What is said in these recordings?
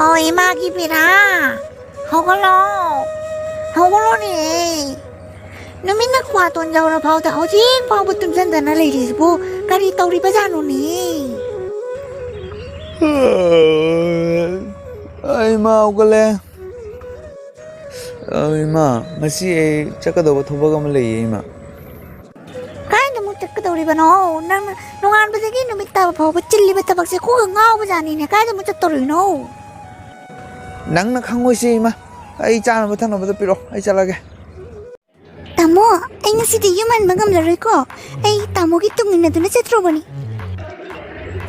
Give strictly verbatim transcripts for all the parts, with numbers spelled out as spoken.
ꯑꯣ, ꯏꯃꯥꯒꯤ ꯕꯤꯔꯥ, ꯍꯧꯒꯠꯂꯣ, ꯍꯧꯒꯠꯂꯣꯅꯦ꯫ ꯅꯨꯃꯤꯠꯅ ꯀ꯭ꯋꯥꯇꯣꯟ ꯌꯧꯔ ꯐꯥꯎꯗ ꯍꯧꯖꯤꯛ ꯐꯥꯎꯕ ꯇꯨꯝꯁꯤꯟꯗꯅ ꯂꯩꯔꯤꯁꯤꯕꯨ ꯀꯔꯤ ꯇꯧꯔꯤꯕꯖꯥꯠꯅꯣꯅꯦ? ꯑꯩ ꯏꯃꯥ ꯍꯧꯒꯠꯂꯦ꯫ ꯑ, ꯏꯃꯥ, ꯉꯁꯤ ꯑꯩ ꯆꯠꯀꯗꯧꯕ ꯊꯕꯛ ꯑꯃ ꯂꯩꯌꯦ, ꯏꯃꯥ꯫ ꯀꯥꯏꯗ ꯑꯃꯨꯛ ꯆꯠꯀꯗꯧꯔꯤꯕꯅꯣ? ꯅꯪ ꯅꯣꯡꯉꯥꯟꯕꯗꯒꯤ ꯅꯨꯃꯤꯠ ꯇꯥꯕ ꯐꯥꯎꯕ ꯆꯤꯜꯂꯤꯕ ꯊꯕꯛꯁꯦ ꯀꯣꯛꯀ ꯉꯥꯎꯕꯖꯥꯠꯅꯤꯅꯦ꯫ ꯀꯥꯏꯗ ꯑꯃꯨꯛ ꯆꯠꯇꯧꯔꯤꯅꯣ? ꯅꯪꯅ ꯈꯪꯉꯣꯏꯁꯦ, ꯏꯃꯥ꯫ ꯑꯩ ꯆꯥꯅꯕ ꯊꯛꯅꯕꯗ ꯄꯤꯔꯛꯑꯣ, ꯑꯩ ꯆꯠꯂꯒꯦ꯫ ꯇꯥꯃꯣ, ꯑꯩ ꯉꯁꯤꯗꯤ ꯌꯨꯝ ꯍꯟꯕ ꯉꯝꯂꯔꯣꯏꯀꯣ꯫ ꯑꯩ ꯇꯥꯃꯣꯒꯤ ꯇꯨꯡ ꯏꯟꯅꯗꯨꯅ ꯆꯠꯇ꯭ꯔꯣꯕꯅꯤ꯫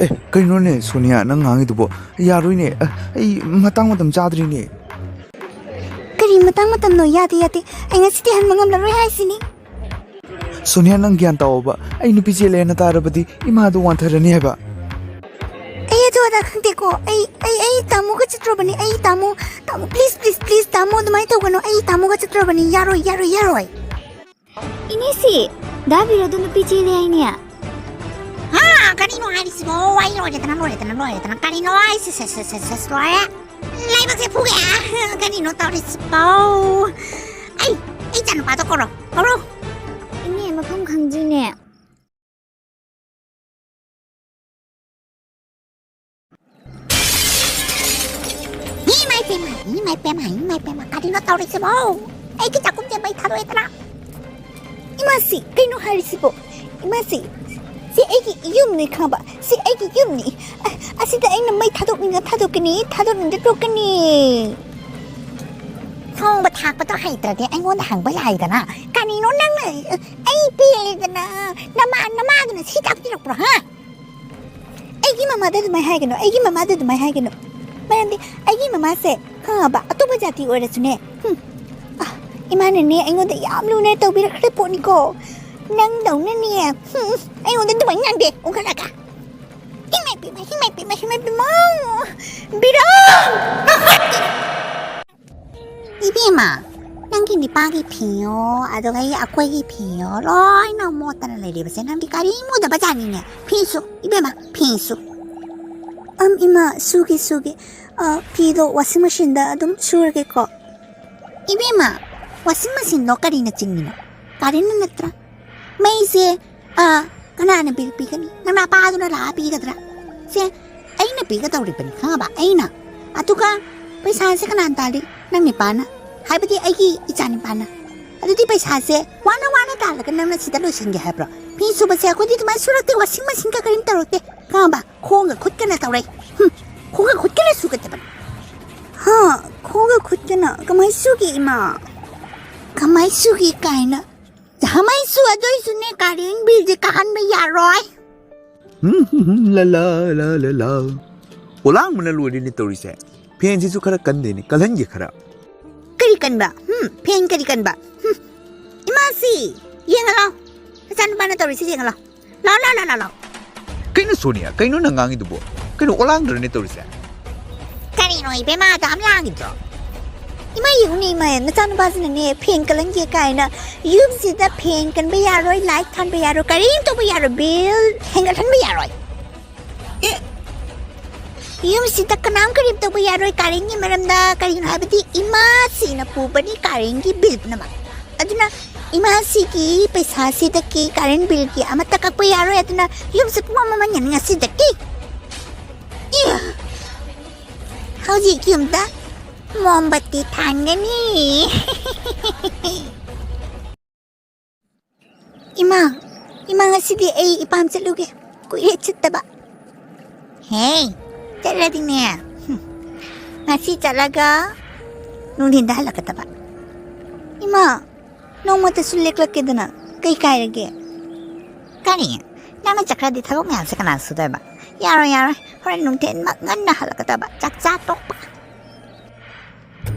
ꯑꯦ, ꯀꯩꯅꯣꯅꯦ ꯁꯣꯅꯤꯌꯥ, ꯅꯪ ꯉꯥꯡꯉꯤꯗꯨꯕꯣ? ꯌꯥꯔꯣꯏꯅꯦ꯫ ꯑ, ꯑꯩ ꯃꯇꯥꯡ ꯃꯇꯝ ꯆꯥꯗ꯭ꯔꯤꯅꯦ꯫ ꯀꯔꯤ ꯃꯇꯥꯡ ꯃꯇꯝꯅꯣ? ꯌꯥꯗꯦ, ꯌꯥꯗꯦ꯫ ꯑꯩ ꯉꯁꯤꯗꯤ ꯍꯟꯕ ꯉꯝꯂꯔꯣꯏ ꯍꯥꯏꯁꯤꯅꯤ꯫ ꯁꯣꯅꯤꯌꯥ, ꯅꯪ ꯒ꯭ꯌꯥꯟ ꯇꯥꯑꯣꯕ꯫ ꯑꯩ ꯅꯨꯄꯤ ꯆꯦꯜꯂꯦꯅ ꯇꯥꯔꯕꯗꯤ ꯏꯃꯥꯗꯣ ꯋꯥꯟꯊꯔꯅꯤ ꯍꯥꯏꯕ꯫ ꯑꯩ ꯑꯗꯨ ꯑꯗꯥ ꯈꯪꯗꯦꯀꯣ꯫ ꯑꯩ, ꯑꯩ, ꯑꯩ ꯇꯥꯃꯣꯒ ꯆꯠꯇ꯭ꯔꯕꯅꯤ꯫ ꯑꯩ ꯇꯥꯃꯣ, ꯇꯥꯃꯣ, please, please, please, ꯇꯥꯃꯣ ꯑꯗꯨꯃꯥꯏꯅ ꯇꯧꯒꯅꯨ꯫ ꯑꯩ ꯇꯥꯃꯣꯒ ꯆꯠꯇ꯭ꯔꯕꯅꯤ꯫ ꯌꯥꯔꯣꯏ, ꯌꯥꯔꯣꯏ, ꯌꯥꯔꯣꯏ꯫ ꯏꯅꯦꯁꯤ, ꯗꯥ ꯕꯤꯔꯣꯗꯣ ꯅꯨꯄꯤ ꯆꯦꯜꯂꯦ ꯍꯥꯏꯅꯦ꯫ ꯍꯥ, ꯀꯔꯤꯅꯣ ꯍꯥꯏꯔꯤꯁꯤꯕꯣ? ꯋꯥꯏ ꯂꯣꯏꯔꯦꯗꯅ, ꯂꯣꯏꯔꯦꯗꯅ, ꯂꯣꯏꯔꯦꯗꯅ꯫ ꯀꯔꯤꯅꯣ ꯍꯥꯏꯁꯤ? ꯁꯦ, ꯁꯦ, ꯁꯦ, ꯁꯦ, ꯂꯣꯏꯔꯦ꯫ ꯂꯥꯏꯕꯛꯁꯦ ꯐꯨꯒꯦ꯫ ꯀꯔꯤꯅꯣ ꯇꯧꯔꯤꯁꯤꯕꯣ? ꯑꯩ, ꯑꯩ ꯏꯆꯥꯅꯨꯄꯥꯗꯣ ꯀꯧꯔꯣ, ꯀꯧꯔꯣ꯫ ꯏꯅꯦ, ꯃꯐꯝ ꯈꯪꯗ꯭ꯔꯤꯅꯦ꯫ ꯏꯃꯥꯏ ꯄꯦꯝꯃ, ꯏꯃꯥꯏ ꯄꯦꯝꯃ, ꯏꯃꯥꯏ ꯄꯦꯝꯃ, ꯀꯔꯤꯅꯣ ꯇꯧꯔꯤꯁꯤꯕꯣ? ꯑꯩꯒꯤ ꯆꯥꯛꯈꯨꯝꯁꯦ ꯃꯩ ꯊꯥꯗꯣꯛꯑꯦꯗꯅ꯫ ꯏꯃꯥꯁꯤ, ꯀꯩꯅꯣ ꯍꯥꯏꯔꯤꯁꯤꯕꯣ? ꯏꯃꯥꯁꯤ, ꯁꯤ ꯑꯩꯒꯤ ꯌꯨꯝꯅꯤ ꯈꯪꯕ? ꯁꯤ ꯑꯩꯒꯤ ꯌꯨꯝꯅꯤ꯫ ꯑ-, ꯑꯁꯤꯗ ꯑꯩꯅ ꯃꯩ ꯊꯥꯗꯣꯛꯅꯤꯡꯉ ꯊꯥꯗꯣꯛꯀꯅꯤ, ꯊꯥꯗꯣꯛꯅꯤꯡꯗ ꯇꯣꯛꯀꯅꯤ꯫ ꯊꯣꯡꯕ ꯊꯥꯛꯄꯗꯣ ꯍꯩꯇ꯭ꯔꯗꯤ ꯑꯩꯉꯣꯟꯗ ꯍꯪꯕ ꯌꯥꯏꯗꯅ꯫ ꯀꯔꯤꯅꯣ ꯅꯪꯅ, ꯑꯩ ꯄꯦꯜꯂꯦꯗꯅ꯫ ꯅꯃꯥ, ꯅꯃꯥꯗꯨꯅ ꯁꯤ ꯇꯥꯛꯄꯤꯔꯛꯄ꯭ꯔꯣ, ꯍꯥ? ꯑꯩꯒꯤ ꯃꯃꯥꯗ ꯑꯗꯨꯃꯥꯏꯅ ꯍꯥꯏꯒꯅꯨ, ꯑꯩꯒꯤ ꯃꯃꯥꯗ ꯑꯗꯨꯃꯥꯏꯅ ꯍꯥꯏꯒꯅꯨ꯫ ꯃꯔꯝꯗꯤ ꯑꯩꯒꯤ ꯃꯃꯥꯁꯦ, ꯈꯪꯉꯕ, ꯑꯇꯣꯞꯄ ꯖꯥꯇꯤ ꯑꯣꯏꯔꯁꯨꯅꯦ, ꯍꯨꯝ, ꯑ, ꯏꯃꯥꯅꯅꯦ ꯑꯩꯉꯣꯟꯗ ꯌꯥꯝ ꯂꯨꯅ ꯇꯧꯕꯤꯔꯛꯈ꯭ꯔ ꯄꯣꯠꯅꯤꯀꯣ꯫ ꯅꯪꯗꯧꯅꯅꯦ, ꯍꯨꯝ, ꯑꯩꯉꯣꯟꯗ ꯑꯗꯨꯃꯥꯏꯅ ꯉꯥꯡꯗꯦ, ꯑꯣꯟꯈꯠꯂꯒ꯫ ꯏꯃꯥꯏ ꯄꯦꯝꯃ, ꯏꯃꯥꯏ ꯄꯦꯝꯃ, ꯏꯃꯥꯏ ꯄꯦꯝꯃ, ꯕꯤꯔꯥ! ꯏꯕꯦꯝꯃ, ꯅꯪꯒꯤ ꯅꯤꯄꯥꯒꯤ ꯐꯤꯌꯣ, ꯑꯗꯨꯒ ꯑꯩ ꯑꯩꯈꯣꯏꯒꯤ ꯐꯤꯌꯣ, ꯂꯣꯏꯅ ꯃꯣꯠꯇꯅ ꯂꯩꯔꯤꯕꯁꯦ ꯅꯪꯗꯤ ꯀꯔꯤꯝ ꯎꯗꯕ ꯖꯥꯠꯅꯤꯅꯦ꯫ ꯐꯤꯁꯨ, ꯏꯕꯦꯝꯃ, ꯐꯤꯁꯨ꯫ ꯑꯝ, ꯏꯃꯥ, ꯁꯨꯒꯦ, ꯁꯨꯒꯦ꯫ ꯑ, ꯐꯤꯗꯣ washing machineꯗ ꯑꯗꯨꯝ ꯁꯨꯔꯒꯦꯀꯣ꯫ ꯏꯕꯦꯝꯃ, washing machineꯗꯣ ꯀꯔꯤꯅ ꯆꯤꯡꯉꯤꯅꯣ? ꯀꯥꯔꯦꯟꯅ ꯅꯠꯇ꯭ꯔꯥ? ꯃꯩꯁꯦ, ꯑ, ꯀꯅꯥꯅ ꯕꯤꯜ ꯄꯤꯒꯅꯤ? ꯅꯅꯥꯄꯥꯗꯨꯅ ꯂꯥꯛꯑ ꯄꯤꯒꯗ꯭ꯔꯥ? ꯁꯦ, ꯑꯩꯅ ꯄꯤꯒꯗꯧꯔꯤꯕꯅꯤ, ꯈꯪꯉꯕ? ꯑꯩꯅ꯫ ꯑꯗꯨꯒ ꯄꯩꯁꯥꯁꯦ ꯀꯅꯥꯅ ꯇꯥꯜꯂꯤ? ꯅꯪ ꯅꯤꯄꯥꯅ꯫ ꯍꯥꯏꯕꯗꯤ ꯑꯩꯒꯤ ꯏꯆꯥ ꯅꯤꯄꯥꯅ꯫ ꯑꯗꯨꯗꯤ ꯄꯩꯁꯥꯁꯦ ꯋꯥꯅ ꯋꯥꯅ ꯇꯥꯜꯂꯒ ꯅꯪꯅ ꯁꯤꯗ ꯂꯣꯏꯁꯤꯟꯒꯦ ꯍꯥꯏꯕ꯭ꯔꯣ? ꯐꯤ ꯁꯨꯕꯁꯦ ꯑꯩꯈꯣꯏꯗꯤ ꯑꯗꯨꯃꯥꯏꯅ ꯁꯨꯔꯛꯇꯦ, washing machineꯒ ꯀꯔꯤꯝ ꯇꯧꯔꯛꯇꯦ, ꯈꯪꯉꯕ? ꯈꯣꯡꯒ ꯈꯨꯠꯀꯅ ꯇꯧꯔꯛꯏ꯫ ꯍꯨꯝ, ꯈꯣꯡꯒ ꯈꯨꯠꯀꯅ ꯁꯨꯒꯗꯕꯅꯤ꯫ ꯍꯥ, ꯈꯣꯡꯒ ꯈꯨꯠꯀꯅ ꯀꯃꯥꯏ ꯁꯨꯒꯦ, ꯏꯃꯥ? ꯀꯃꯥꯏ ꯁꯨꯒꯦ ꯀꯥꯏꯅ꯫ ꯀꯃꯥꯏ ꯁꯨ, ꯑꯗꯨꯏꯁꯨꯅꯦ, ꯀꯥꯔꯦꯟ ꯕꯤꯜꯁꯦ ꯀꯥꯍꯟꯕ ꯌꯥꯔꯣꯏ꯫ ꯍꯨꯝ, ꯍꯨꯝ, ꯍꯨꯝ, ꯂꯥ, ꯂꯥ, ꯂꯥ, ꯂꯥ, ꯂꯥ꯫ ꯑꯣꯂꯥꯡꯕꯅ ꯂꯣꯏꯔꯦꯅꯦ ꯇꯧꯔꯤꯁꯦ꯫ ꯐꯦꯟꯁꯤꯁꯨ ꯈꯔ ꯀꯟꯗꯦꯅꯦ, ꯀꯜꯍꯟꯒꯦ ꯈꯔ꯫ ꯀꯔꯤ ꯀꯟꯕ? ꯍꯨꯝ, ꯐꯦꯟ ꯀꯔꯤ ꯀꯟꯕ? ꯍꯨꯝ, ꯏꯃꯥꯁꯤ, ꯌꯦꯡꯉꯂꯥꯎ꯫ ꯅꯆꯥꯅꯨꯄꯥꯅ ꯇꯧꯔꯤꯁꯤ ꯌꯦꯡꯉꯂꯥꯎ꯫ ꯂꯥꯎ, ꯂꯥꯎ, ꯂꯥꯎ, ꯂꯥꯎ, ꯂꯥꯎ꯫ ꯀꯩꯅꯣ ꯁꯣꯅꯤꯌꯥ, ꯀꯩꯅꯣ ꯅꯪ ꯉꯥꯡꯉꯤꯗꯨꯕꯣ? ꯀꯩꯅꯣ ꯑꯣꯂꯥꯡꯗ꯭ꯔꯅꯦ ꯇꯧꯔꯤꯁꯦ? ꯀꯔꯤꯅꯣ ꯏꯕꯦꯝꯃ ꯑꯗꯨꯛ ꯌꯥꯝ ꯂꯥꯡꯉꯤꯗꯣ? ꯏꯃꯥ ꯌꯦꯡꯉꯨꯅꯦ ꯏꯃꯥ, ꯅꯆꯥꯅꯨꯄꯥꯁꯤꯅꯅꯦ ꯐꯦꯟ ꯀꯜꯍꯟꯒꯦ ꯀꯥꯏꯅ ꯌꯨꯝꯁꯤꯗ ꯐꯦꯟ ꯀꯟꯕ ꯌꯥꯔꯣꯏ, ꯂꯥꯏꯠ ꯊꯥꯟꯕ ꯌꯥꯔꯣꯏ, ꯀꯔꯤꯝ ꯇꯧꯕ ꯌꯥꯔꯣꯏ, ꯕꯤꯜ ꯍꯦꯟꯒꯠꯍꯟꯕ ꯌꯥꯔꯣꯏ꯫ ꯑꯦ, ꯌꯨꯝꯁꯤꯗ ꯀꯅꯥꯝ ꯀꯔꯤꯝ ꯇꯧꯕ ꯌꯥꯔꯣꯏ ꯀꯥꯔꯦꯟꯒꯤ ꯃꯔꯝꯗ, ꯀꯔꯤꯒꯤꯅꯣ ꯍꯥꯏꯕꯗꯤ ꯏꯃꯥꯁꯤꯅ ꯄꯨꯕꯅꯤ ꯀꯥꯔꯦꯟꯒꯤ ꯕꯤꯜ ꯄꯨꯝꯅꯃꯛ꯫ ꯑꯗꯨꯅ ꯏꯃꯥꯁꯤꯒꯤ ꯄꯩꯁꯥꯁꯤꯗꯒꯤ ꯀꯥꯔꯦꯟ ꯕꯤꯜꯒꯤ ꯑꯃꯠꯇ ꯀꯛꯄ ꯌꯥꯔꯣꯏ, ꯑꯗꯨꯅ ꯌꯨꯝꯁꯦ ꯄꯨꯝꯃꯝ ꯃꯝꯍꯟꯒꯅꯤ ꯉꯁꯤꯗꯒꯤ꯫ ꯏ, ꯍꯧꯖꯤꯛ ꯌꯨꯝꯗ ꯃꯣꯝꯕꯠꯇꯤ ꯊꯥꯟꯒꯅꯤ꯫ ꯏꯃꯥ, ꯏꯃꯥ, ꯉꯁꯤꯗꯤ ꯑꯩ ꯏꯄꯥꯝ ꯆꯠꯂꯨꯒꯦ꯫ ꯀꯨꯏꯔꯦ ꯆꯠꯇꯕ꯫ ꯍꯦ, ꯆꯠꯂꯗꯤꯅꯦ, ꯍꯨꯝ, ꯉꯁꯤ ꯆꯠꯂꯒ ꯅꯨꯡꯊꯤꯟꯗ ꯍꯜꯂꯛꯀꯗꯕ꯫ ꯏꯃꯥ, ꯅꯣꯡꯃꯇꯁꯨ ꯂꯦꯛꯂꯛꯀꯦꯗꯅ, ꯀꯩ ꯀꯥꯏꯔꯒꯦ? ꯀꯔꯤ? ꯅꯪꯅ ꯆꯠꯈ꯭ꯔꯗꯤ ꯊꯕꯛ ꯃꯌꯥꯝꯁꯦ ꯀꯅꯥ ꯁꯨꯗꯣꯏꯕ? ꯌꯥꯔꯣꯏ, ꯌꯥꯔꯣꯏ, ꯍꯣꯔꯦꯟ ꯅꯨꯡꯊꯤꯟꯃꯛ ꯉꯟꯅ ꯍꯜꯂꯛꯀꯗꯕ, ꯆꯥꯛ ꯆꯥ ꯇꯣꯛꯄ꯫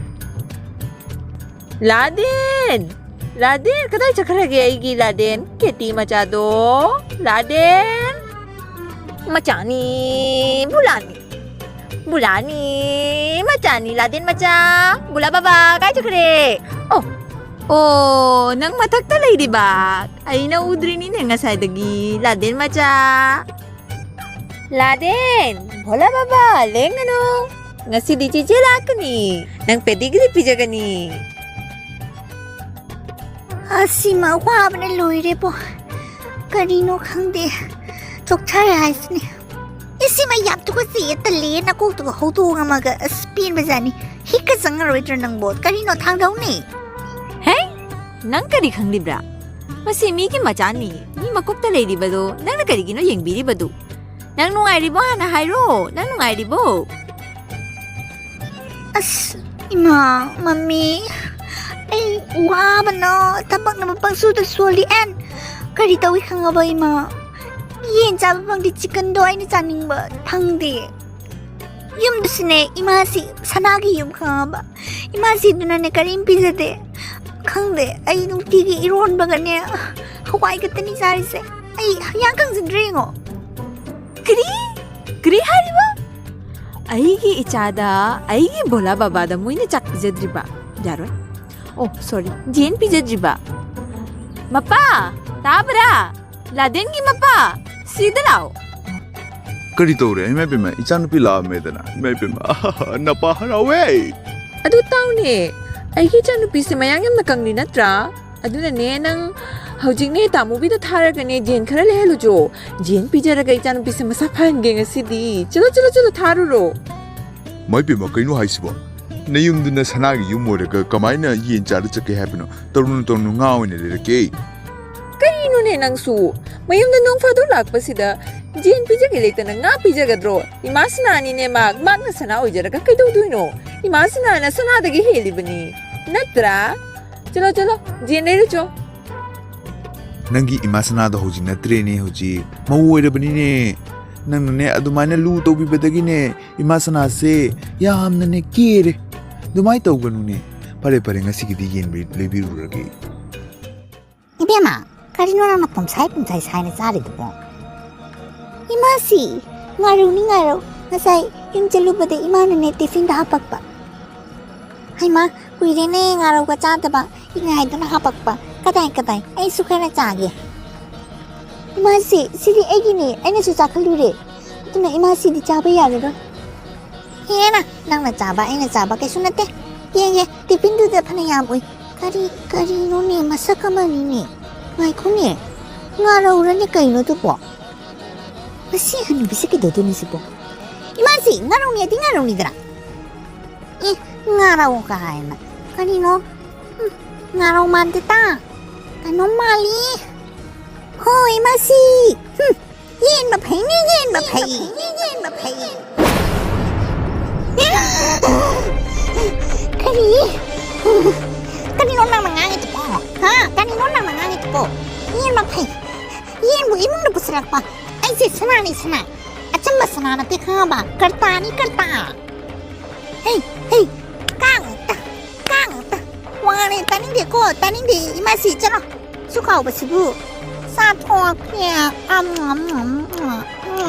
ꯂꯥꯗꯦꯟ! ꯂꯥꯗꯦꯟ! ꯀꯗꯥꯏ ꯆꯠꯈ꯭ꯔꯒꯦ ꯑꯩꯒꯤ ꯂꯥꯗꯦꯟ? ꯀꯦꯇꯤ ꯃꯆꯥꯗꯣ? ꯂꯥꯗꯦꯟ! ꯃꯆꯥꯅꯤ! ꯕꯨꯂꯥꯅꯤ! ꯕꯨꯂꯥꯅꯤ! ꯃꯆꯥꯅꯤ! ꯂꯥꯗꯦꯟ ꯃꯆꯥ! ꯕꯨꯂꯥ ꯕꯕꯥ ꯀꯥꯏ ꯆꯠꯈ꯭ꯔꯦ? ꯑꯣ! ꯑꯣ! ꯅꯪ ꯃꯊꯛꯇ ꯂꯩꯔꯤꯕ? ꯑꯩꯅ ꯎꯗ꯭ꯔꯤꯅꯤꯅꯦ ꯉꯁꯥꯏꯗꯒꯤ꯫ ꯂꯥꯗꯦꯟ ꯃꯆꯥ! ꯂꯥꯗꯦꯟ, ꯚꯣꯂꯥ ꯕꯥꯕꯥ, ꯂꯦꯡꯒꯅꯨ꯫ ꯉꯁꯤꯗꯤ ꯆꯤꯆꯦ ꯂꯥꯛꯀꯅꯤ꯫ ꯅꯪ ꯄꯦꯗꯤꯒ꯭ꯔꯤ ꯄꯤꯖꯒꯅꯤ꯫ ꯑꯁ, ꯏꯃꯥ, ꯋꯥꯕꯅ ꯂꯣꯏꯔꯦꯕꯣ꯫ ꯀꯔꯤꯅꯣ ꯈꯪꯗꯦ꯫ ꯆꯣꯛꯊꯔꯦ ꯍꯥꯏꯁꯤꯅꯦ꯫ ꯏꯁ, ꯏꯃꯥ, ꯌꯥꯝ ꯇꯨꯀꯠꯆꯩꯌꯦ, ꯇꯜꯂꯦ, ꯅꯀꯣꯛꯇꯨꯒ ꯍꯧꯗꯣꯛꯑꯝꯃꯒ꯫ ꯑꯁ, ꯄꯦꯟꯕꯖꯥꯠꯅꯤ꯫ ꯍꯤꯛꯀ ꯆꯪꯉꯔꯣꯏꯗ꯭ꯔꯣ ꯅꯪꯕꯣ? ꯀꯔꯤꯅꯣ, ꯊꯥꯡꯗꯧꯅꯦ꯫ ꯍꯦ? ꯅꯪ ꯀꯔꯤ ꯈꯪꯂꯤꯕ꯭ꯔꯥ? ꯃꯁꯤ ꯃꯤꯒꯤ ꯃꯆꯥꯅꯤ꯫ ꯃꯤ ꯃꯀꯣꯛꯇ ꯂꯩꯔꯤꯕꯗꯣ ꯅꯪꯅ ꯀꯔꯤꯒꯤꯅꯣ ꯌꯦꯡꯕꯤꯔꯤꯕꯗꯨ? ꯅꯪ ꯅꯨꯡꯉꯥꯏꯔꯤꯕꯣ ꯍꯥꯟꯅ ꯍꯥꯏꯔꯣ꯫ ꯅꯪ ꯅꯨꯡꯉꯥꯏꯔꯤꯕꯣ? ꯑꯁ, ꯏꯃꯥ, ꯃꯝꯃꯤ, ꯑꯩ ꯋꯥꯕꯅ ꯊꯕꯛꯅ ꯃꯄꯪ ꯁꯨꯗ ꯁꯣꯜꯂꯤ꯫ ꯑꯦꯟ ꯀꯔꯤ ꯇꯧꯏ ꯈꯪꯉꯕ, ꯏꯃꯥ? ꯌꯦꯟ ꯆꯥꯕ ꯐꯪꯗꯦ, ꯆꯤꯛꯀꯟꯗꯣ ꯑꯩꯅ ꯆꯥꯅꯤꯡꯕ ꯐꯪꯗꯦ꯫ ꯌꯨꯝꯗꯁꯨꯅꯦ, ꯏꯃꯥꯁꯤ ꯁꯅꯥꯒꯤ ꯌꯨꯝ ꯈꯪꯉꯕ? ꯏꯃꯥꯁꯤꯗꯨꯅꯅꯦ ꯀꯔꯤꯝ ꯄꯤꯖꯗꯦ꯫ ꯈꯪꯗꯦ, ꯑꯩ ꯅꯨꯡꯇꯤꯒꯤ ꯏꯔꯣꯟꯕꯒꯅꯦ ꯍꯋꯥꯏ ꯈꯛꯇꯅꯤ ꯆꯥꯔꯤꯁꯦ꯫ ꯑꯩ ꯍꯛꯆꯥꯡ ꯀꯪꯁꯤꯟꯗ꯭ꯔꯦ ꯌꯦꯡꯉꯣ꯫ ꯀꯔꯤ? ꯀꯔꯤ ꯍꯥꯏꯔꯤꯕ? ꯑꯩꯒꯤ ꯏꯆꯥꯗ, ꯑꯩꯒꯤ ꯚꯣꯂꯥ ꯕꯥꯕꯥꯗ ꯃꯣꯏꯅ ꯆꯥꯛ ꯄꯤꯖꯗ꯭ꯔꯤꯕ? ꯌꯥꯔꯣꯏ꯫ ꯑꯣ, ꯁꯣꯔꯤ, ꯌꯦꯟ ꯄꯤꯖꯗ꯭ꯔꯤꯕ? ꯃꯄꯥ, ꯇꯥꯕ꯭ꯔꯥ? ꯂꯥꯗꯦꯟꯒꯤ ꯃꯄꯥ, ꯁꯤꯗ ꯂꯥꯛꯑꯣ꯫ ꯀꯔꯤ ꯇꯧꯔꯦ? ꯏꯃꯥ ꯏꯕꯦꯝꯃ, ꯏꯆꯥꯅꯨꯄꯤ ꯂꯥꯛꯑꯝꯃꯦꯗꯅ꯫ ꯏꯃꯥ ꯏꯕꯦꯝꯃ, ꯅꯄꯥ ꯍꯔꯥꯎꯋꯦ꯫ ꯑꯗꯨ ꯇꯥꯎꯅꯦ, ꯑꯩꯒꯤ ꯏꯆꯥꯅꯨꯄꯤꯁꯦ ꯃꯌꯥꯡ ꯌꯥꯝꯅ ꯀꯪꯂꯤ ꯅꯠꯇ꯭ꯔꯥ? ꯑꯗꯨꯅꯅꯦ, ꯅꯪ ꯍꯧꯖꯤꯛꯅꯦ ꯇꯥꯃꯨꯕꯤꯗ ꯊꯥꯔꯒꯅꯦ ꯌꯦꯟ ꯈꯔ ꯂꯩꯍꯜꯂꯨꯆꯣ꯫ ꯌꯦꯟ ꯄꯤꯖꯔꯒ ꯏꯆꯥꯅꯨꯄꯤꯁꯦ ꯃꯁꯥ ꯐꯍꯟꯒꯦ ꯉꯁꯤꯗꯤ꯫ ꯆꯠꯂꯣ, ꯆꯠꯂꯣ, ꯆꯠꯂꯣ, ꯊꯥꯔꯨꯔꯣ꯫ ꯃꯥꯏ ꯄꯦꯝꯃ, ꯀꯩꯅꯣ ꯍꯥꯏꯁꯤꯕꯣ? ꯅꯌꯨꯝꯗꯨꯅ ꯁꯅꯥꯒꯤ ꯌꯨꯝ ꯑꯣꯏꯔꯒ ꯀꯃꯥꯏꯅ ꯌꯦꯟ ꯆꯥꯗ ꯆꯠꯀꯦ ꯍꯥꯏꯕꯅꯣ? ꯇꯧꯔꯨꯅꯨ, ꯇꯧꯔꯨꯅꯨ, ꯉꯥ ꯑꯣꯏꯅ ꯂꯩꯔꯛꯀꯦ꯫ ꯀꯔꯤꯅꯣꯅꯦ ꯅꯪꯁꯨ? ꯃꯌꯨꯝꯗ ꯅꯣꯡ ꯐꯥꯗꯣꯛ ꯂꯥꯛꯄꯁꯤꯗ ꯌꯦꯟ ꯄꯤꯖꯒꯦ ꯂꯩꯇꯅ ꯉꯥ ꯄꯤꯖꯒꯗ꯭ꯔꯣ? ꯏꯃꯥ ꯁꯅꯥꯅꯤꯅꯦ ꯃꯥ, ꯃꯥꯅ ꯁꯅꯥ ꯑꯣꯏꯖꯔꯒ ꯀꯩꯗꯧꯗꯣꯏꯅꯣ? ꯏꯃꯥ ꯁꯅꯥꯅ ꯁꯅꯥꯗꯒꯤ ꯍꯦꯜꯂꯤꯕꯅꯤ, ꯅꯠꯇ꯭ꯔꯥ? ꯆꯠꯂꯣ, ꯆꯠꯂꯣ, ꯌꯦꯟ ꯂꯩꯔꯨꯆꯣ꯫ ꯅꯪꯒꯤ ꯏꯃꯥ ꯁꯅꯥꯗꯣ ꯍꯧꯖꯤꯛ ꯅꯠꯇ꯭ꯔꯦꯅꯦ, ꯍꯧꯖꯤꯛ ꯃꯧ ꯑꯣꯏꯔꯕꯅꯤꯅꯦ꯫ ꯅꯪꯅꯅꯦ ꯑꯗꯨꯃꯥꯏꯅ ꯂꯨ ꯇꯧꯕꯤꯕꯗꯒꯤꯅꯦ ꯏꯃꯥ ꯁꯅꯥꯁꯦ ꯌꯥꯝꯅꯅꯦ ꯀꯦꯔꯦ꯫ ꯑꯗꯨꯃꯥꯏꯅ ꯇꯧꯒꯅꯨꯅꯦ꯫ ꯐꯔꯦ, ꯐꯔꯦ, ꯉꯁꯤꯒꯤꯗꯤ ꯌꯦꯟ ꯂꯩ-, ꯂꯩꯕꯤꯔꯨꯔꯒꯦ꯫ ꯏꯕꯦꯝꯃ, ꯀꯔꯤꯅꯣ ꯅꯪꯅ ꯄꯨꯝꯁꯥꯏ ꯄꯨꯝꯁꯥꯏ ꯁꯥꯏꯅ ꯆꯥꯔꯤꯗꯨꯕꯣ? ꯏꯃꯥꯁꯤ, ꯉꯥꯔꯧꯅꯤ ꯉꯥꯔꯧ꯫ ꯉꯁꯥꯏ ꯌꯨꯝ ꯆꯠꯂꯨꯕꯗ ꯏꯃꯥꯅꯅꯦ ꯇꯤꯐꯤꯟꯗ ꯍꯥꯄꯛꯄ꯫ ꯍꯩꯃꯥ, ꯀꯨꯏꯔꯦꯅꯦ ꯉꯥꯔꯧꯒ ꯆꯥꯗꯕ꯫ ꯏꯉꯥꯏꯗꯨꯅ ꯍꯥꯄꯛꯄ꯫ ꯀꯗꯥꯏ, ꯀꯗꯥꯏ? ꯑꯩꯁꯨ ꯈꯔ ꯆꯥꯒꯦ꯫ ꯏꯃꯥꯁꯤ, ꯁꯤꯗꯤ ꯑꯩꯒꯤꯅꯦ꯫ ꯑꯩꯅꯁꯨ ꯆꯥꯈꯜꯂꯨꯔꯦ꯫ ꯑꯗꯨꯅ ꯏꯃꯥꯁꯤꯗꯤ ꯆꯥꯕ ꯌꯥꯔꯔꯣꯏ꯫ ꯍꯦꯅ, ꯅꯪꯅ ꯆꯥꯕ, ꯑꯩꯅ ꯆꯥꯕ ꯀꯩꯁꯨ ꯅꯠꯇꯦ꯫ ꯌꯦꯡꯒꯦ, ꯇꯤꯐꯤꯟꯗꯨꯗ ꯐꯅ ꯌꯥꯝ ꯎꯏ꯫ ꯀꯔꯤ, ꯀꯔꯤꯅꯣꯅꯦ, ꯃꯁꯛ ꯑꯃꯅꯤꯅꯦ꯫ ꯉꯥꯏꯈꯣꯅꯦ, ꯉꯥꯔꯧꯔꯅꯦ ꯀꯩꯅꯣ ꯑꯗꯨꯕꯣ? ꯃꯁꯤ ꯍꯅꯨꯕꯤꯁꯦ ꯀꯩꯗꯧꯗꯣꯏꯅꯣ ꯁꯤꯕꯣ? ꯏꯃꯥꯁꯤ, ꯉꯥꯔꯧꯅꯦꯗꯤ ꯉꯥꯔꯧꯅꯤꯗꯅ꯫ ꯑꯦ, ꯉꯥꯔꯧ ꯀꯥꯏꯅ꯫ ꯀꯔꯤꯅꯣ? ꯍꯨꯝ, ꯉꯥꯔꯧ ꯃꯥꯟꯗꯦꯗ꯫ ꯀꯩꯅꯣꯝ ꯃꯥꯜꯂꯤ꯫ ꯍꯣꯏ, ꯃꯁꯤ꯫ ꯍꯨꯝ, ꯌꯦꯟꯕ ꯐꯩꯅꯦ, ꯌꯦꯟꯕ ꯐꯩ꯫ ꯌꯦꯟꯕ ꯐꯩ꯫ ꯀꯔꯤ? ꯀꯔꯤꯅꯣ ꯅꯪꯅ ꯉꯥꯡꯉꯤꯗꯨꯕꯣ? ꯍꯥ? ꯀꯔꯤꯅꯣ ꯅꯪꯅ ꯉꯥꯡꯉꯤꯗꯨꯕꯣ? ꯌꯦꯟꯕ ꯐꯩ꯫ ꯌꯦꯟꯕꯨ ꯏꯃꯨꯡꯗ ꯄꯨꯁꯤꯜꯂꯛꯄ꯫ ꯑꯩꯁꯦ ꯁꯅꯥꯅꯤ, ꯁꯅꯥ꯫ ꯑꯆꯝꯕ ꯁꯅꯥ ꯅꯠꯇꯦ, ꯈꯪꯉꯕ? ꯀꯔꯇꯥꯅꯤ, ꯀꯔꯇꯥ꯫ ꯍꯩ, ꯍꯩ, ꯀꯥꯡ ꯉꯛꯇ, ꯀꯥꯡ ꯉꯛꯇ꯫ ꯋꯥꯔꯦ, ꯇꯥꯅꯤꯡꯗꯦꯀꯣ, ꯇꯥꯅꯤꯡꯗꯦ, ꯏꯃꯥꯁꯤ, ꯆꯠꯂꯣ꯫ ꯁꯨꯛ ꯍꯥꯎꯕꯁꯤꯕꯨ ꯆꯥꯊꯣꯛꯀꯦ꯫ ꯑꯝ, ꯑꯝ, ꯑꯝ, ꯑꯝ,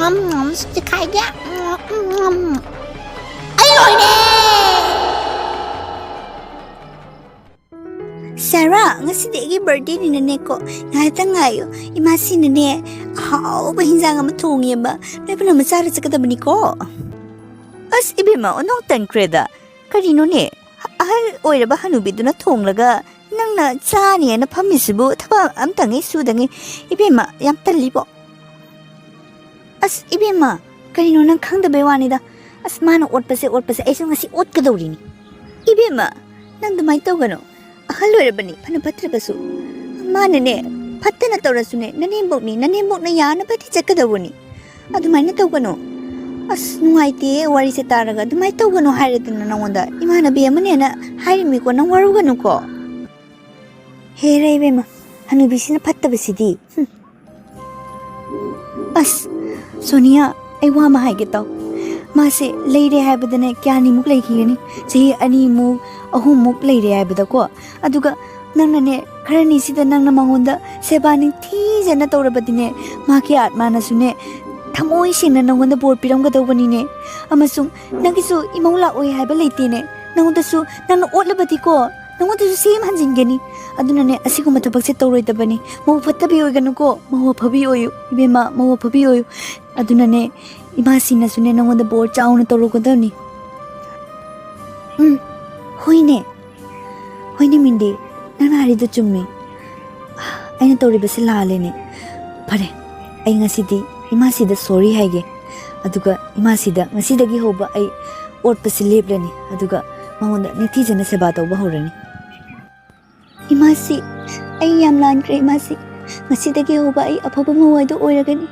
ꯑꯝ, ꯑꯝ, ꯆꯤꯛꯈꯥꯏꯒꯦ꯫ ꯑꯝ, ꯑꯝ, ꯑꯝ꯫ ꯑꯩ ꯂꯣꯏꯔꯦ꯫ ꯁꯥꯔꯥ, ꯉꯁꯤꯗꯤ ꯑꯩꯒꯤ ꯕꯥꯔꯗꯦꯅꯤꯅꯅꯦꯀꯣ, ꯉꯥꯏꯍꯥꯛꯇꯪ ꯉꯥꯏꯌꯨ꯫ ꯏꯃꯥꯁꯤꯅꯅꯦ, ꯑꯍꯥꯎꯕ ꯍꯤꯟꯖꯥꯡ ꯑꯃ ꯊꯣꯡꯉꯦꯕ, ꯅꯣꯏ ꯄꯨꯝꯅꯃꯛ ꯆꯥꯔ ꯆꯠꯀꯗꯕꯅꯤꯀꯣ꯫ ꯑꯁ, ꯏꯕꯦꯝꯃ, ꯑꯣꯟꯊꯣꯛ ꯇꯟꯈ꯭ꯔꯦꯗ꯫ ꯀꯔꯤꯅꯣꯅꯦ? ꯑꯍꯜ ꯑꯣꯏꯔꯕ ꯍꯅꯨꯕꯤꯗꯨꯅ ꯊꯣꯡꯂꯒ ꯅꯪꯅ ꯆꯥꯅꯤꯅ ꯐꯝꯃꯤꯁꯤꯕꯨ ꯊꯕꯛ ꯑꯝꯇꯉꯩ ꯁꯨꯗꯉꯩ? ꯏꯕꯦꯝꯃ, ꯌꯥꯝ ꯇꯜꯂꯤꯕꯣ꯫ ꯑꯁ, ꯏꯕꯦꯝꯃ, ꯀꯔꯤꯅꯣ ꯅꯪ ꯈꯪꯗꯕꯩ ꯋꯥꯅꯤꯗ꯫ ꯑꯁ, ꯃꯥꯅ ꯑꯣꯠꯄꯁꯦ, ꯑꯣꯠꯄꯁꯦ, ꯑꯩꯁꯨ ꯉꯁꯤ ꯑꯣꯠꯀꯗꯧꯔꯤꯅꯤ꯫ ꯏꯕꯦꯝꯃ, ꯅꯪ ꯑꯗꯨꯃꯥꯏꯅ ꯇꯧꯒꯅꯨ꯫ ꯑꯍꯜ ꯑꯣꯏꯔꯕꯅꯤ, ꯐꯅ ꯐꯠꯇ꯭ꯔꯕꯁꯨ꯫ ꯃꯥꯅꯅꯦ, ꯐꯠꯇꯅ ꯇꯧꯔꯁꯨꯅꯦ, ꯅꯅꯦꯝꯕꯣꯛꯅꯤ, ꯅꯅꯦꯝꯕꯣꯛꯅ ꯌꯥꯅꯕꯗꯤ ꯆꯠꯀꯗꯧꯕꯅꯤ꯫ ꯑꯗꯨꯃꯥꯏꯅ ꯇꯧꯒꯅꯨ꯫ ꯑꯁ, ꯅꯨꯡꯉꯥꯏꯇꯦ ꯋꯥꯔꯤꯁꯦ ꯇꯥꯔꯒ꯫ ꯑꯗꯨꯃꯥꯏꯅ ꯇꯧꯒꯅꯨ ꯍꯥꯏꯔꯦꯗꯅ ꯅꯉꯣꯟꯗ꯫ ꯏꯃꯥꯟꯅꯕꯤ ꯑꯃꯅꯦꯅ ꯍꯥꯏꯔꯤꯃꯤꯀꯣ, ꯅꯪ ꯋꯥꯔꯧꯒꯅꯨꯀꯣ꯫ ꯍꯦꯔꯦ ꯏꯕꯦꯝꯃ, ꯍꯅꯨꯕꯤꯁꯤꯅ ꯐꯠꯇꯕꯁꯤꯗꯤ꯫ ꯍꯨꯝ꯫ ꯑꯁ, ꯁꯣꯅꯤꯌꯥ, ꯑꯩ ꯋꯥ ꯑꯃ ꯍꯥꯏꯒꯦ ꯇꯥꯎ꯫ ꯃꯥꯁꯦ ꯂꯩꯔꯦ ꯍꯥꯏꯕꯗꯅꯦ ꯀꯌꯥꯅꯤꯃꯨꯛ ꯂꯩꯈꯤꯒꯅꯤ? ꯆꯍꯤ ꯑꯅꯤꯃꯨꯛ, ꯑꯍꯨꯝꯃꯨꯛ ꯂꯩꯔꯦ ꯍꯥꯏꯕꯗꯀꯣ꯫ ꯑꯗꯨꯒ ꯅꯪꯅꯅꯦ, ꯈꯔꯅꯤꯁꯤꯗ ꯅꯪꯅ ꯃꯉꯣꯟꯗ ꯁꯦꯕꯥ ꯅꯤꯡꯊꯤꯖꯅ ꯇꯧꯔꯕꯗꯤꯅꯦ, ꯃꯍꯥꯛꯀꯤ ꯑꯥꯠꯃꯥꯅꯁꯨꯅꯦ, ꯊꯃꯣꯏ ꯁꯦꯡꯅ ꯅꯪꯉꯣꯟꯗ ꯕꯣꯔ ꯄꯤꯔꯝꯒꯗꯧꯕꯅꯤꯅꯦ꯫ ꯑꯃꯁꯨꯡ ꯅꯪꯒꯤꯁꯨ ꯏꯃꯧ ꯂꯥꯛꯑꯣꯏ ꯍꯥꯏꯕ ꯂꯩꯇꯦꯅꯦ꯫ ꯅꯪꯉꯣꯟꯗꯁꯨ ꯅꯪꯅ ꯑꯣꯠꯂꯕꯗꯤꯀꯣ, ꯅꯪꯉꯣꯟꯗꯁꯨ ꯁꯦꯝ ꯍꯟꯖꯤꯟꯒꯅꯤ꯫ ꯑꯗꯨꯅꯅꯦ, ꯑꯁꯤꯒꯨꯝꯕ ꯊꯕꯛꯁꯦ ꯇꯧꯔꯣꯏꯗꯕꯅꯤ꯫ ꯃꯧ ꯐꯠꯇꯕꯤ ꯑꯣꯏꯒꯅꯨꯀꯣ, ꯃꯧ ꯑꯐꯕꯤ ꯑꯣꯏꯌꯨ ꯏꯕꯦꯝꯃ, ꯃꯧ ꯑꯐꯕꯤ ꯑꯣꯏꯌꯨ꯫ ꯑꯗꯨꯅꯅꯦ, ꯏꯃꯥꯁꯤꯅꯁꯨꯅꯦ ꯅꯪꯉꯣꯟꯗ ꯕꯣꯔ ꯆꯥꯎꯅ ꯇꯧꯔꯛꯀꯗꯕꯅꯤ꯫ ꯎꯝ, ꯍꯣꯏꯅꯦ꯫ ꯍꯣꯏꯅꯦ ꯃꯤꯟꯗꯤ, ꯅꯪꯅ ꯍꯥꯏꯔꯤꯗꯣ ꯆꯨꯝꯃꯦ꯫ ꯑꯩꯅ ꯇꯧꯔꯤꯕꯁꯤ ꯂꯥꯜꯂꯦꯅꯦ꯫ ꯐꯔꯦ, ꯑꯩ ꯉꯁꯤꯗꯤ ꯏꯃꯥꯁꯤꯗ ꯁꯣꯔꯤ ꯍꯥꯏꯒꯦ꯫ ꯑꯗꯨꯒ ꯏꯃꯥꯁꯤꯗ ꯉꯁꯤꯗꯒꯤ ꯍꯧꯕ ꯑꯩ ꯑꯣꯠꯄꯁꯤ ꯂꯦꯞꯂꯅꯤ꯫ ꯑꯗꯨꯒ ꯃꯉꯣꯟꯗ ꯅꯤꯡꯊꯤꯖꯅ ꯁꯦꯕꯥ ꯇꯧꯕ ꯍꯧꯔꯅꯤ꯫ ꯏꯃꯥꯁꯤ, ꯑꯩ ꯌꯥꯝ ꯂꯥꯟꯈ꯭ꯔꯦ ꯏꯃꯥꯁꯤ꯫ ꯉꯁꯤꯗꯒꯤ ꯍꯧꯕ ꯑꯩ ꯑꯐꯕ ꯃꯧ ꯍꯥꯏꯗꯣ ꯑꯣꯏꯔꯒꯅꯤ꯫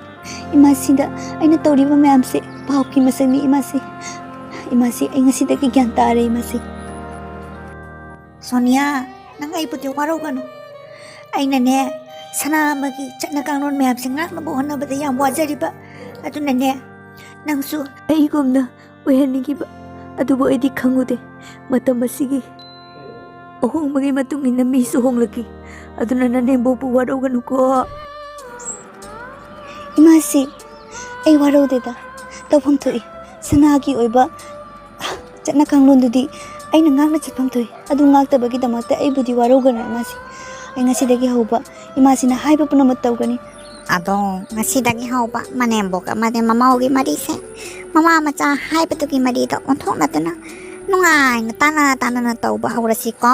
ꯏꯃꯥꯁꯤꯗ ꯑꯩꯅ ꯇꯧꯔꯤꯕ ꯃꯌꯥꯝꯁꯦ ꯄꯥꯞꯀꯤ ꯃꯁꯛꯅꯤ ꯏꯃꯥꯁꯤ꯫ ꯏꯃꯥꯁꯤ, ꯑꯩ ꯉꯁꯤꯗꯒꯤ ꯒ꯭ꯌꯥꯟ ꯇꯥꯔꯦ ꯏꯃꯥꯁꯤ꯫ ꯁꯣꯅꯤꯌꯥ, ꯅꯪ ꯑꯩꯕꯨꯗꯤ ꯋꯥꯔꯧꯒꯅꯨ꯫ ꯑꯩꯅꯅꯦ, ꯁꯅꯥ ꯑꯃꯒꯤ ꯆꯠꯅ ꯀꯥꯡꯂꯣꯟ ꯃꯌꯥꯝꯁꯦ ꯉꯥꯛꯅꯕ ꯍꯣꯠꯅꯕꯗ ꯌꯥꯝ ꯋꯥꯖꯔꯤꯕ꯫ ꯑꯗꯨꯅꯅꯦ, ꯅꯪꯁꯨ ꯑꯩꯒꯨꯝꯅ ꯑꯣꯏꯍꯟꯅꯤꯡꯈꯤꯕ꯫ ꯑꯗꯨꯕꯨ ꯑꯩꯗꯤ ꯈꯪꯉꯨꯗꯦ, ꯃꯇꯝ ꯑꯁꯤꯒꯤ ꯑꯍꯣꯡꯕꯒꯤ ꯃꯇꯨꯡ ꯏꯟꯅ ꯃꯤꯁꯨ ꯍꯣꯡꯂꯛꯈꯤ꯫ ꯑꯗꯨꯅ ꯅꯅꯦꯝꯕꯣꯛꯄꯨ ꯋꯥꯔꯧꯒꯅꯨꯀꯣ꯫ ꯏꯃꯥꯁꯤ, ꯑꯩ ꯋꯥꯔꯧꯗꯦꯗ, ꯇꯧꯐꯝ ꯊꯣꯛꯏ꯫ ꯁꯅꯥꯒꯤ ꯑꯣꯏꯕ ꯆꯠꯅ ꯀꯥꯡꯂꯣꯟꯗꯨꯗꯤ ꯑꯩꯅ ꯉꯥꯛꯅ ꯆꯠꯐꯝ ꯊꯣꯛꯏ꯫ ꯑꯗꯨ ꯉꯥꯛꯇꯕꯒꯤꯗꯃꯛꯇ ꯑꯩꯕꯨꯗꯤ ꯋꯥꯔꯧꯒꯅꯨ ꯏꯃꯥꯁꯤ꯫ ꯑꯩ ꯉꯁꯤꯗꯒꯤ ꯍꯧꯕ ꯏꯃꯥꯁꯤꯅ ꯍꯥꯏꯕ ꯄꯨꯝꯅꯃꯛ ꯇꯧꯒꯅꯤ꯫ ꯑꯗꯣ ꯉꯁꯤꯗꯒꯤ ꯍꯧꯕ ꯃꯅꯦꯝꯕꯣꯛ ꯑꯃꯗꯤ ꯃꯃꯧꯒꯤ ꯃꯔꯤꯁꯦ, ꯃꯃꯥ ꯃꯆꯥ ꯍꯥꯏꯕꯗꯨꯒꯤ ꯃꯔꯤꯗꯣ ꯑꯣꯟꯊꯣꯛꯅꯗꯨꯅ ꯅꯨꯡꯉꯥꯏꯅ ꯇꯥꯟꯅ ꯇꯥꯟꯅꯅ ꯇꯧꯕ ꯍꯧꯔꯁꯤꯀꯣ꯫